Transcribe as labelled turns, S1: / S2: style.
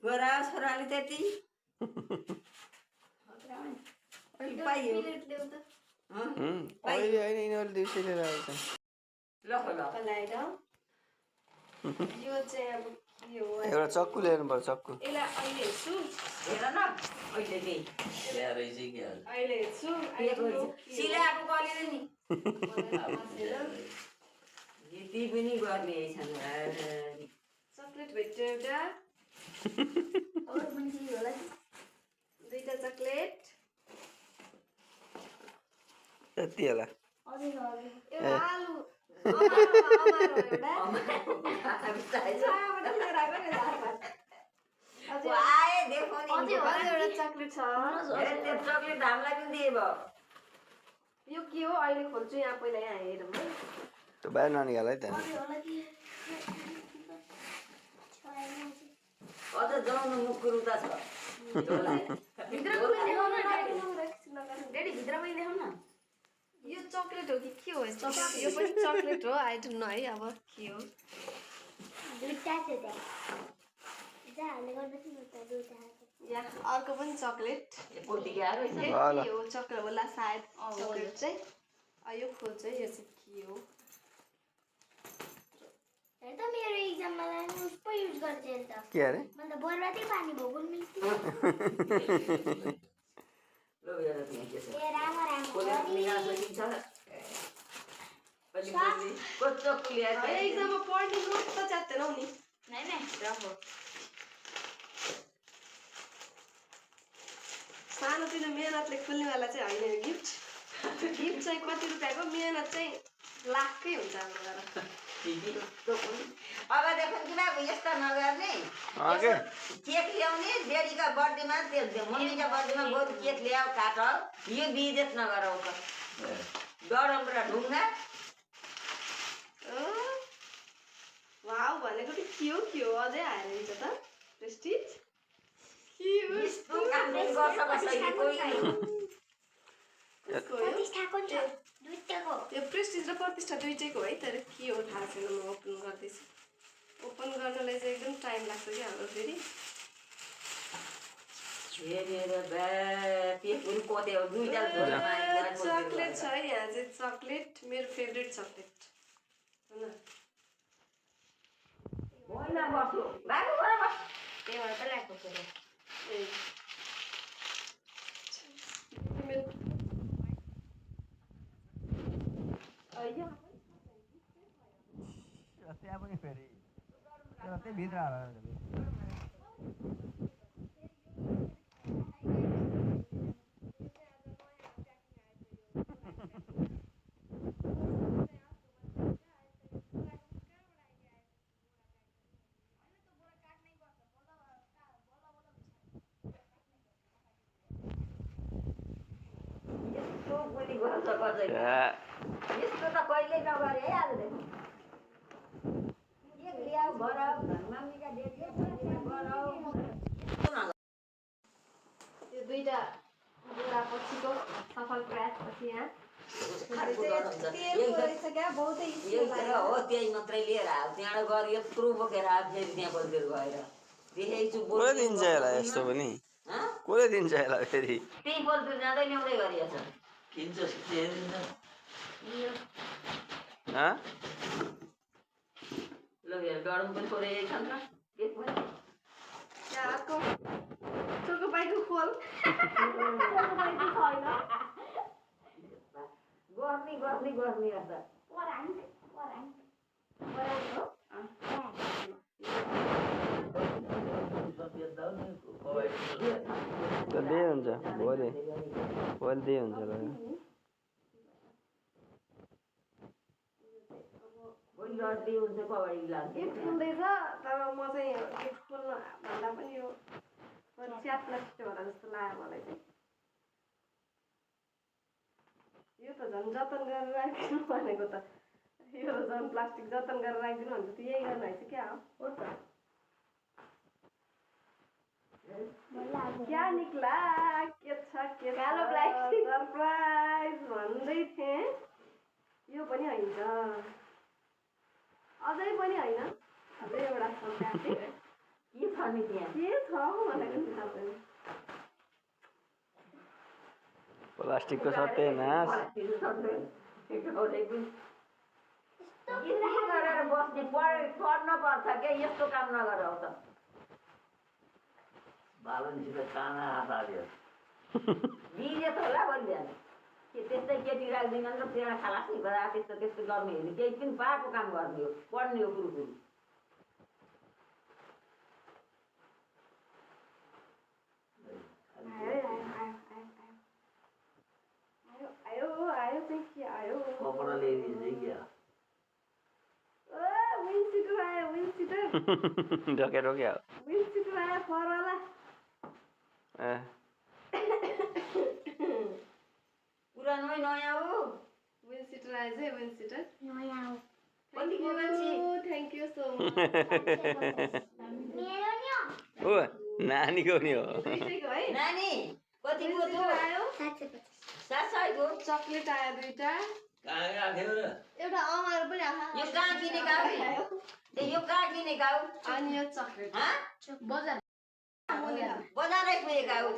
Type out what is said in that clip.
S1: गरा छोराले त्यति पाइयो
S2: अहिले होइन यिनीहरूले दिउँसै लिएर आएको
S3: यो चाहिँ अब के हो
S2: एउटा चक्कु ल्याउनु पर्छ चक्कु
S3: यसलाई अहिले हेर्छु
S1: हेर न अहिले त्यही
S3: अहिले हेर्छु
S1: सिलाएको कलेर नि ती पनि गर्ने छन्
S3: चक्लेट भेट्यो एउटा दुईटा चक्लेट
S2: यति होला
S3: एउटा आलु चक्लेट छ
S1: चक्लेट हामीलाई पनि दिए भयो
S3: यो के हो अहिले खोल्छु यहाँ पहिला यहाँ हेरौँ है
S2: त्यो बाहिर ननिकाल है त
S1: अझ जाउनु मुकुर उता छ
S3: यो चक्लेट हो कि के हो यो पनि चक्लेट हो आई डोन्ट नो है अब के हो यहाँ अर्को पनि चक्लेट के हो चक्लेट होला सायद चक्लेट चाहिँ यो खोल्छ है यो चाहिँ के हो
S4: मेरो एक्जाममा उसको युज गर्छ नि त
S2: के अरे
S4: मैले त बर्बादै पानी भएको नि
S1: लो हेर त्यहाँ के छ
S4: ए राम राम
S1: कोले मिना सकिन्छ कस्तो क्लियर
S3: एक्जाममा पढ्ने नोट त च्यात्दैनौ नि
S4: नै नै
S3: राम्रो सानोतिनो मेहनतले खुल्नेवाला चाहिँ होइन यो गिफ्ट चाहिँ कति रुपियाँको मेहनत चाहिँ लाखकै हुन्छ हाम्रो
S1: अब देखो कि बाबु यस्तो नगर्ने केक ल्याउने डेडीका बर्थडेमा त्यो मम्मीका बर्थडेमा बरु केक ल्याऊ काट यो बिजेत नगराउ त डरम र ढुङ्गा
S3: वाउ भनेको त के हो अझै आएर हुन्छ त प्रेस्टिज
S1: यस्तो काम गर्छ कसैले कोही
S4: प्रतिष्ठाको छ दुईटाको
S3: यो प्रेस्टिज र प्रतिष्ठा दुईटैको है तर के हो थाहा छैन म ओपन गर्दैछु ओपन गर्नलाई चाहिँ एकदम टाइम लाग्छ कि हाम्रो फेरि चक्लेट छ है यहाँ चाहिँ चक्लेट मेरो फेभरेट चक्लेट
S2: त्यहाँ पनि फेरि त्यही भित्र हालेर
S1: यस्तो त कहिले नगरे है आजदेखि केक ल्याऊ गराऊ मम्मीका डेडीले गराऊ
S3: त्यो दुईटा बुढा पछिको सफल प्रयासपछि यहाँ
S1: हो त्यही मात्रै लिएर आऊ त्यहाँबाट गएर यत्रो बोकेर आऊ फेरि त्यहाँ बलतिर गएर देखेछु
S2: कसले दिन्छ यसलाई यस्तो पनि कसले दिन्छ यसलाई फेरि
S1: त्यही बलतिर जाँदै ल्याउँदै गरिएछ ल हेर डरम पनि थोरै छ नि त केक पनि
S3: अर्को चोकोपाईको खोल
S1: गर्ने अन्त
S2: त्यही हुन्छ भोलि त्यही हुन्छ ल
S1: हुन्छ कबड्डी
S3: गिफ्ट खुल्दैछ तर म चाहिँ गिफ्ट खोल्न भन्दा पनि यो च्याप्ला छिटो होला जस्तो लाग्यो मलाई चाहिँ यो त झन् जतन गरेर राखिदिनु भनेको त यो झन् प्लास्टिक जतन गरेर राखिदिनु भने त यही गर्नु रहेछ क्या हो त क्या निक्ला के छ के सरप्राइज भन्दै थिएँ यो पनि होइन अझै होइन अब एउटा छ प्याकेट
S1: के छ नि त्यहाँ
S3: के छ भनेको नि थाहा छैन
S2: प्लास्टिकको सट्टै नास
S1: गरेर बस्ने पढ्न पर्छ क्या यस्तो काम नगर त
S5: बालनसित काना हात हाल्यो
S1: बिजे त होला भनिदिएन के त्यस्तै केटी राख्दिनँ र पेडा खालास नि गरा त्यस्तो त्यस्तो गर्ने होइन केही पनि बाटो काम गर्ने हो पढ्ने हो कुरो कुरो
S3: आयो चाहिँ के आयो
S5: कपडा ल्याइदिन्छ क्या
S3: विन्ड सिटर आयो विन्ड सिटर
S2: ढोके ढोके
S3: विन्ड सिटर आयो फरवाला
S1: पुरानो नयाँ हो
S3: विन्ड सिटर आयो चाहिँ विन्ड सिटर
S4: नयाँ हो
S1: कतिको मान्छे
S3: थ्याङ्क यू सो मच
S4: मेरो नि हो
S2: ओ नानीको नि हो
S3: दुईटैको है
S1: नानी कतिको
S3: विन्ड
S1: त्यो
S3: सिटर आयो
S1: 700 को
S3: चक्लेट आयो दुईटा
S5: कहाँ राख्यो र
S3: एउटा अमार पनि आयो
S1: यो कहाँ किनेका हो यो कहाँ किनेका हो
S3: अनि यो चक्लेट
S1: हाँ
S3: बजार
S1: बजारै पुगेका हो